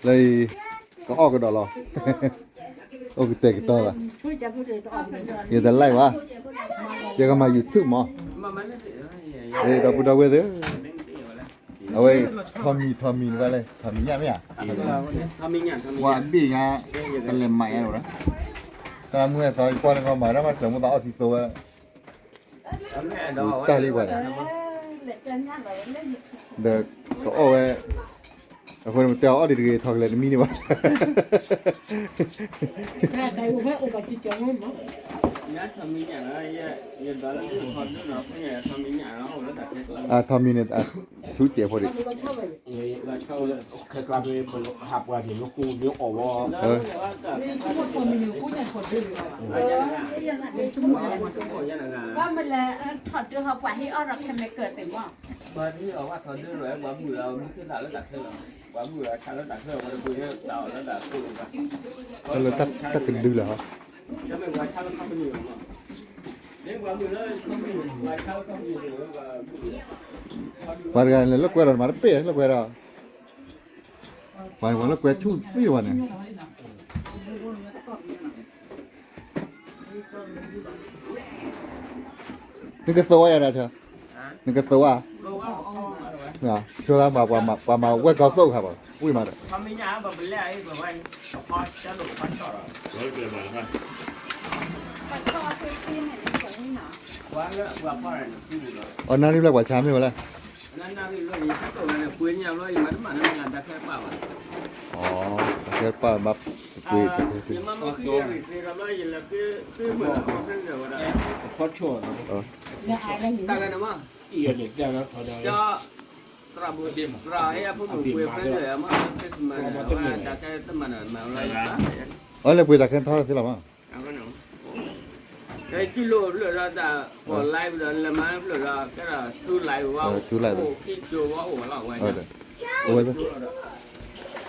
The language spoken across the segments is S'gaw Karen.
လၢအံၤ ကအီၣ်ကဒီးလီၤ, အိၣ်ကတဲာ်ကတီၤသး, ယတ like ဘၣ်, ယကမၤ YouTube မး, ဒီပုၢ်ဒီဝဲၢ်သ့ၣ်, အဝဲ ထီမံၤ ထီမံၤတဘၣ်လဲၣ်, ထီမံၤညၣ်မ့ၢ်ဧါ, ပှၤအဘ့ၣ်ညါ, တလဲၤမၤညါဒီး, တၢ်မုၢ်ဟဲသီ ယကွၢ်န့ၣ်ခီမၤတၢ်ဘၣ်ကျၢၤမုၢ်သးအီၣ်သံသိဝဲ တၢ်လံပှၤန့ၣ်, ဒီးကအီၣ်ဝဲ, အဃိန့ၣ် ပတဲအီၣ်ဒံးတဂ့ၤ ထီၣ်ကလဲၤတမံၤန့ၣ်ဘၣ်, ထီမံၤန့ၣ် ထူးစဲးဖိဒံး ဘၣ်မနုၤလဲၣ် ထီၣ်ဒုးဟီပှၤဟ့ၣ်အီၣ်ဒီးခဲမ့ၢ်ကၢၢ်သ့ၣ်မီၢ်, လၢတၢ်ကဒုလၢဟီ, ပှၤတဂၤန့ၣ် လၢကွဲဒီးမၤတပ့ၢ် လၢကွဲဒီး, ပှၤလၢကွဲဆူၣ်သံဝဲန့ၣ် နကသိးဝဲယၤဒၣ်ဆၢ, နကသိးဝဲ, ဆိသးမး ပှၤမၤဝဲၢ်ကီသိၣ်ခါဘၣ် ဝံၣ်မးဒီး, အနၣ်ရံၣ်ဖျၢၣ်ပှၤဆါမ့ၢ်ဝဲလဲၣ်, တၢ်ခဲပာ်ဘၣ်, အလဲၤပှ့ၤတၢ်ခဲထီၣ်သ့လီၤမး,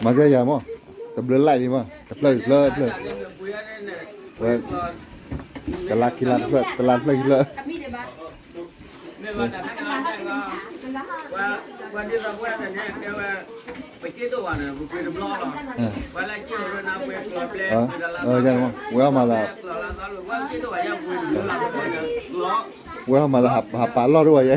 မၤကဲယၤမး, တဘျၢ like ဒံးမး, တဖျၢၣ်တဖျၢၣ်တဖျၢၣ်, ဝဲ, တလါခံလါတဖျၢၣ် တလါတဖျၢၣ်ခံဖျၢၣ်, ဝဲအီၣ်မၤသး, ဝဲအီၣ်မၤသးဟးပာ်လီၢ်တအိၣ်ယဲ,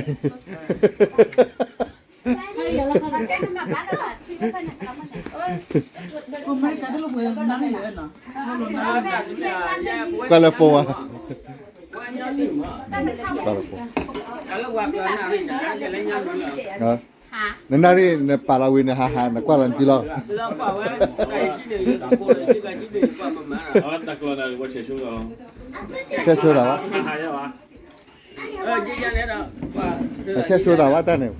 ကွၢ်လၢ phone ဝဲ, ကွၢ်လၢ phone, နနၣ်ရံၣ် နပာ်လီၤဝံၤ နဟးဟး နကွၢ်လီၤနစုလီၤ, ဆဲးဆိသးဘၣ်, ဆဲးဆိသးဘၣ်တၢ်န့ၣ်,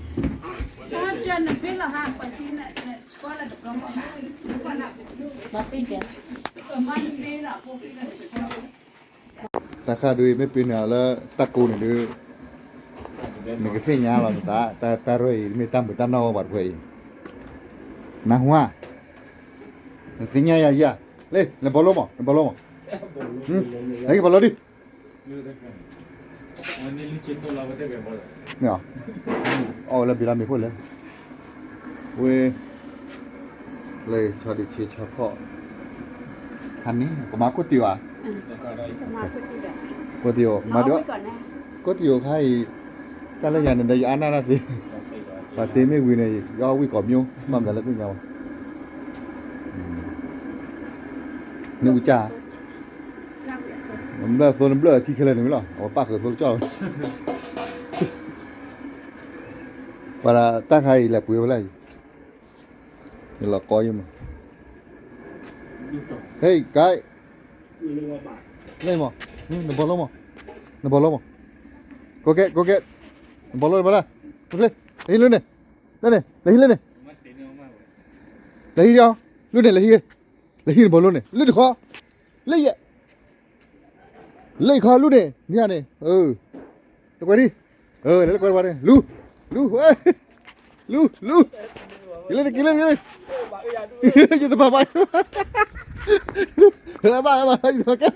တၢ်ဃၣ်ဒုး မ့ၢ်ပ့ၤန့ၢ်အီၤလၢ တၢ်ကိးန့ၣ်ဒုး နကသ့ၣ်ညါလီၤနသး, တၢ်ရၢၢ်အံၤ မ့ၢ်တၢ်မုာ်တၢ်နီၢ်ဝဲပှၤတဖုအံၤ, နၢ်ဟူဧါ, နသ့ၣ်ညါယၤယၤ, လၢ နဘီလိမး နဘီလိမး, နကဘီလိဒံး မ့ၢ်အီၤ, အီၣ်ဝဲလၢဘံလၢမ့ၤဖိလဲၣ်, ဝဲ, လၢဆီဒံးဆ့ဆီခီၣ်, ဟါန့ၣ် ကမၤခိၣ်တံၢ်ဘၣ်, ခိၣ်တံၢ်အီၤ မၤဒုး, ခိၣ်တံၢ်အီၤခါအံၤ, တၢ်လၢယၤန့ၣ်ဒီးယအါနၢ်နၢ်သ့, ပှၤတ့မ့ၢ်ဝံၤန့ၣ် ယအီၣ်ဝံၣ်ကိးမံၤ, ဘၣ်မနုၤလၢသ့ၣ်ညါဘၣ်, နအူကၢ် နဘျၢၣ်သိနဘျၢၣ်ထံခဲလၢာ်န့ၣ်မ့ၢ်လီၤ, အဝဲပၣ်ဃုာ်သိတကၠီၣ်လီၤ, ပှၤတၢ်ခါအံၤလဲၤပှ့ၤဝဲလၢအံၤ, ယလီၤကီယမး, ဟဲကါ, လၢမး, နဘီလိမး, နဘီလိမး, ကိးကဲ, ကိးကဲ, နဘီလိနဘီလိ, လၢဟံၣ်လၢန့ၣ်, လၢန့ၣ်, လၢဟံၣ်လၢန့ၣ်, လၢဟံၣ်ဒီး, လၢန့ၣ် လၢဟံၣ်ဂ့ၤ, လၢဟံၣ်နဘီလိန့ၣ် လၢတခီ, လၢယဲ လၢယခီလူန့ၣ် မ့ၢ်ဧါန့ၣ်, လၢကွဲးဒံး, လၢကွဲးတဘၣ်န့ၣ် လူ, လူ, ဝဲ, လူ, လူ, က့ၤလၢန့ၣ် က့ၤလၢန့ၣ်, ယတဘၣ်ဘၣ်, ဘၣ်, ယဘၣ်ကဲ,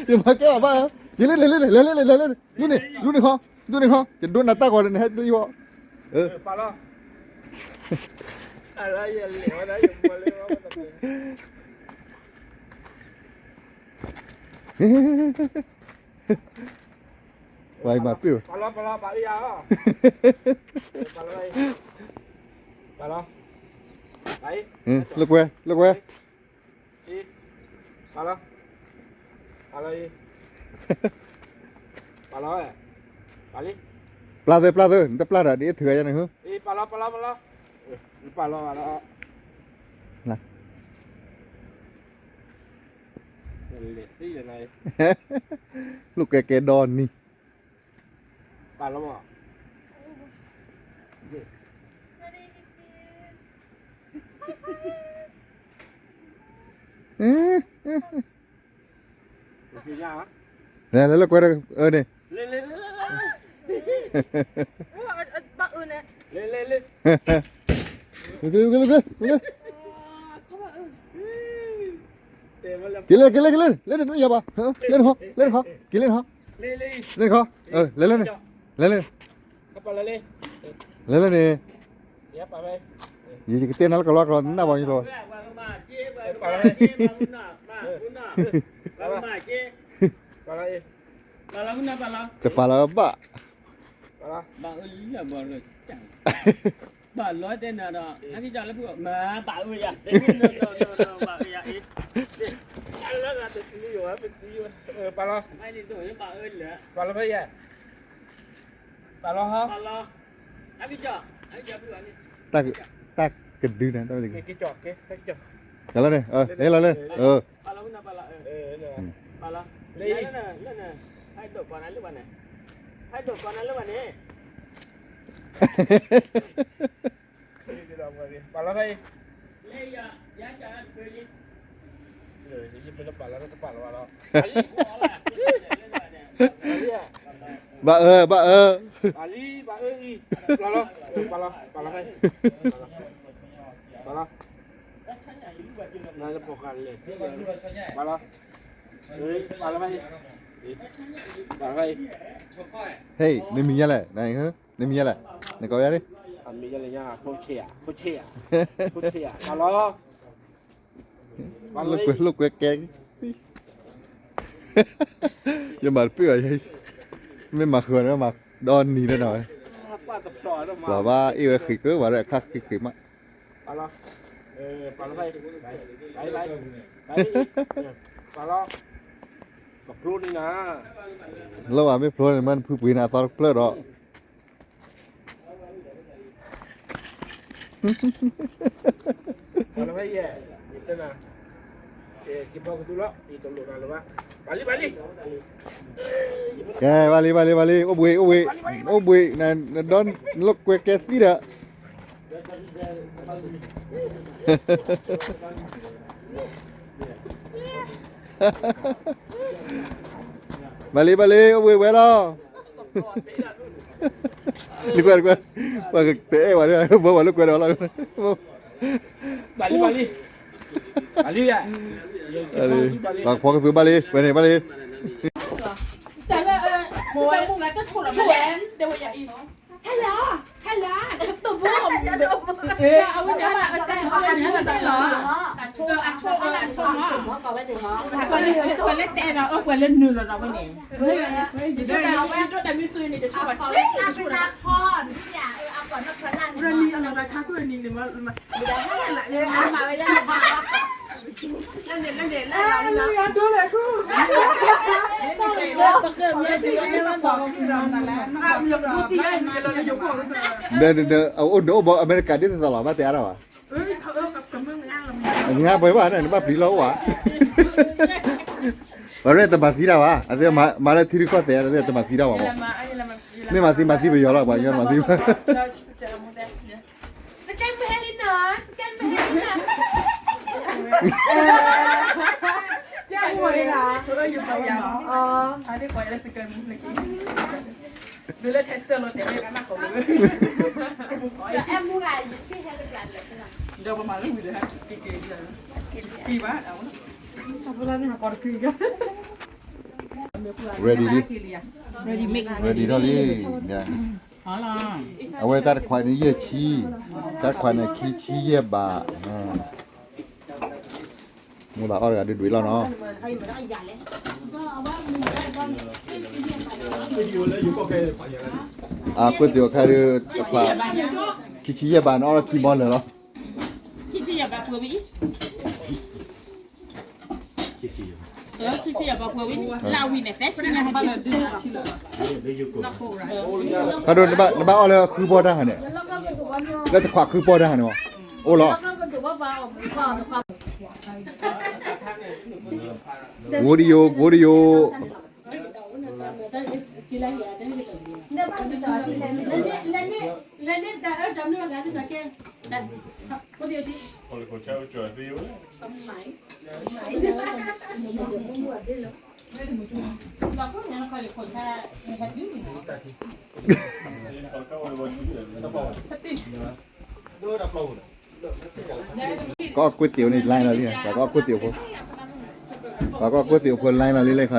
ယဘၣ်ကဲဘၣ်ဘၣ်, ယလဲၤလဲၤလဲၤလဲၤလဲၤလဲၤလဲၤလဲၤလဲၤ လူန့ၣ် လူန့ၣ်ခီ လူန့ၣ်ခီ ယဒိနၤတၢ်ဂီၤန့ၣ် နဟဲလံအီၤ ပာ်လီၤ ဝဲမၤပ့ၢ်ဝဲ ပာ်လီၤ ပာ်လီၤ ပာ်အံၤယၤလီၤ ပာ်လီၤ ပာ်လီၤ ပာ်အံၤ လိာ်ကွဲ လိာ်ကွဲ အံၤ ပာ်လီၤ ပာ်လီၤအံၤ ပာ်လီၤ ပာ်လံ ပျၢ်သၢ ပျၢ်သၢ နတပျၢ်တၢ်ဒ်အထုးယၤန့ၣ် အံၤ ပာ်လီၤ ပာ်လီၤ ပာ်လီၤ ပာ်လီၤ ပာ်လီၤ လိာ်ကွဲကဲဒီနံၤ ပာ်လီၤမး လဲၤလၢကွဲးအၢန့ၣ် က့ၤလၢ က့ၤလၢ က့ၤလၢ လဲၤတမ့ၢ်ယၤဘၣ် လဲၤနခီ လဲၤနခီ က့ၤလၢနခီ လဲၤနခီ လဲၤလၢန့ၣ် လဲၤလၢန့ၣ် လဲၤလၢန့ၣ် ယကတဲနၤလၢကလီကလီ နနၢ်ဘၣ်ယလီၤ တပာ်လီၤဘၣ် ဘၣ်လီၤတဲနၤဒီး ဟဲက့ၤကၠီလၢဖုၣ် မၤဘၣ်အၢယၤ ဘၣ်အၢယၤ ပာ်လီၤ ပာ်လီၤဖဲယဲ ပာ်လီၤ ဟဲက့ၤကၠီ တၢ်ကဒုန့ၣ် တၢ်က့ၤကၠီ က့ၤလီၤန့ၣ် ဟဲလီၤလၢ ပာ်လီၤ လၢန့ၣ် လၢန့ၣ် ဟဲဒိးကီနၤလၢဘၣ်န့ၣ် ဟဲဒိးကီနၤလၢဘၣ်န့ၣ် ပာ်လီၤဖဲအံၤ ယပာ်လီၤတပာ်လီၤဘၣ်လီၤ ဘၣ်အၢ ဘၣ်အၢ ပာ်လံ ပာ်အၢအံၤ ပာ်လီၤ ပာ်လီၤဖဲအံၤ ပာ်လီၤ ပာ်လီၤ နပာ်လီၤ ပာ်လီၤဖဲအံၤ ပာ်လီၤဖဲအံၤ ဟဲ နမံၤယါလဲၣ် နမံၤယါလဲၣ် နကိးယါန့ၣ် အမံၤယါလဲၣ်ညါ ဖိဆ့ယါ ဖိဆ့ယါ ဖိဆ့ယါ ပာ်လီၤ လိာ်ကွဲ လိာ်ကွဲကဲ ယမၤတပ့ၢ်ဘၣ် မ့ၢ်မၤဃုာ်န့ၣ် မၤဒီနံၤလၢနီၤ ပှၤဘၣ်အ့ၣ်ဝဲဃံးကၢဘၣ်ဒီး အခါဃံးဃံးမး လၢဘၣ်မ့ၢ်ဖျိန့ၣ် မ့ၢ်နဖုပှ့ၤန့ၣ် အသီတဖျၢၣ်ဒီး ကဲ ဘၣ်လံ ဘၣ်လံ ဘၣ်လံ အိၣ်ဘှံး အိၣ်ဘှံး အိၣ်ဘှံး နဒီနလိာ်ကွဲကဲသံဒီး ဘၣ်လံ ဘၣ်လံ အိၣ်ဘှံးဝဲလီၤ နကွၢ် နကွၢ် ပှၤကတဲအဲၣ်ဝဲ ဘၣ်ဝဲလိာ်ကွဲဒီးလီၤ ဘၣ်လံ ဘၣ်လံ ဘၣ်လံ ပှၤဖီကသူဘၣ်လံ ဝဲန့ၣ်ဘၣ်လံ တၢ်လၢ ဟဲလီၤ ဟဲလီၤ ကတိၢ်ဘိ အဝဲန့ၣ် အဝဲန့ၣ် အဝဲန့ၣ် အဝဲန့ၣ် အဆိ အဆိ အဆိ ပှၤလၢတဲဒီး အပှၤလၢနုာ်လီၤဒီး အဝဲန့ၣ် ယဒိးတၢ်မ့ၢ်ဆိန့ၣ် တဆိဘၣ်စ့ တဆိလီၤ ရမံအလီၤတၢ်ဆါကွံာ်နံၤန့ၣ် မ့ၢ် ဒီး အိၣ်ဒီးအိၣ်ဘီအမဲရကၤဒ်သိးသိးလီၤ ဘၣ်တဲအါထီၣ်ဘၣ် ငါပှဲၤဘၣ်န့ၣ် နဘၣ်ပျံၤလီၤအိၣ်ဘၣ် ပှၤရဲၣ်တမၤသံတၢ်ဘၣ် အသ့မၤလၢထံရူၢ်ကီၢ်သဲး အသ့တမၤသံတၢ်ဘၣ်မး မ့ၢ်မၤသံမၤသံပယီၤလီၤ ပှၤကညီတမၤသံဘၣ် စကဲမုၢ်ဟဲလံနီၤ စကဲမုၢ်ဟဲလံနီၤ ကဲမုၢ်ဟဲလံနီၤ အဒ်ပှၤလၢစကဲမုၢ်လၢက့ၤ ဒုးလၢ tester လီၤတဲာ်လၢကနၣ်ဃီၤလၢ အဲၣ်မူဂၤယထံၣ်ဟဲလၢပျၢ်လၢကနၣ် ဒီးပမၤလၢဝံၤဒီး က့ၤက့ၤက့ၤ က့ၤဘၣ် အဝဲ တၢ်ဖိလၢန့ၣ်ဟးကီတက့ၤက့ၤ ready လံ, ready ထီၣ်လံ, အဝဲတၢ်တခွးန့ၣ်ယဲၢ်ဆံ, တၢ်တခွးန့ၣ်ခံဆံယဲၢ်ဘး, မိၢ်သးအီၣ်တဂၤဒုးဒွံးလီၤနီၤ, အကွၢ်တ့ၢ်အီၤခါဒုး တခွး ခံဆံယဲၢ်ဘးန့ၣ် အီၣ်လီၤခံဘီလၢာ်လီၤ. ဖးဒိၣ် နဘၣ်အီၣ်လၢဃုဘီတၢ်ဟါန့ၣ်, လၢတခွးဃုဘီတၢ်ဟါန့ၣ်မး, အိၣ်လီၤ. ဝိဒယိ ဝိဒယိ ကီၢ်ကွ့တ့ၤအိၣ်န့ၣ် line လီၤလံ, ပှၤကီၢ်ကွ့တ့ၤအိၣ်ဖိ, ပှၤကီၢ်ကွ့တ့ၤအိၣ်ဖိ line လီၤလံလဲၣ်ခီအံၤ,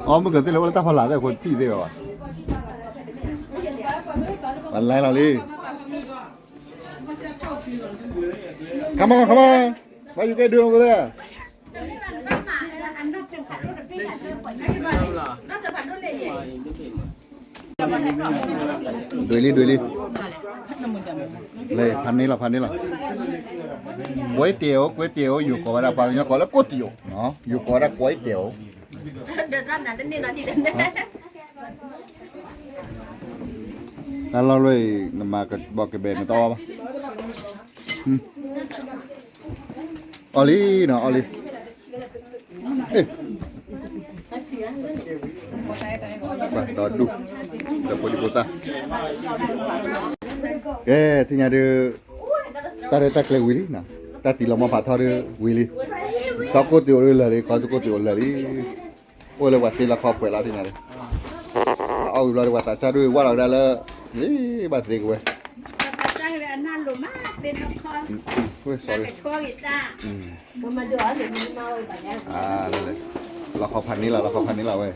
အီ မုၢ်ကသ့ၣ်လၢအိၣ်လၢတၢ်ဖီလာ်သ့ၣ်အဃိ ထံၣ်သ့ၣ်ဝဲဘၣ်, ပှၤ line လီၤလံ. Come on, come on. What you guys doing over there? ဒွံးလံ ဒွံးလံ, လဲၤဖးန့ၢ်လီၤ ဖးန့ၢ်လီၤ, ကွ့တ့ၤအိၣ် ကွ့တ့ၤအိၣ် ယိၤကိးဝဲဒၣ် ပှၤကညီကိးလၢကွ့တ့ၤအိၣ်, ယိၤကိးဝဲဒၣ်ကွ့တ့ၤအိၣ်. တၢ်လီၢ်လၢအံၤ နမၤကဘီကဘဲၣ်နတအီၣ်ဘၣ်, အီၣ်လံနီၤ အီၣ်လံ, ဒီးဒူၣ်, ဒီးဖိဒံဖိသၣ်, ကဲ သ့ၣ်ညါဒုး, တၢ်ရဲၣ်တၢ်ကျဲၤဝံၤလံနီၤ, တၢ်တံၤလီၤမီၢ်ဖးထီဒုးဝံၤလံ, စီၤကိၢ်တ့ၤအိၣ်ဒုးလၢာ်လံ, ခီဆူကိၢ်တ့ၤအိၣ်လၢာ်လံ, အိၣ်လၢပှၤသ့လီၤခီပှဲၤလီၤ သ့ၣ်ညါဒုး, အီၣ်ဝံၤဘျီဒုး ပှၤသးစၢ်ဒုးဝၢ်လီၤကဒါလၢ, လံဘၣ်သ့ကဝဲ sorry, လီၤခီဖးန့ၢ်လီၤ လီၤခီဖးန့ၢ်လီၤဝဲ,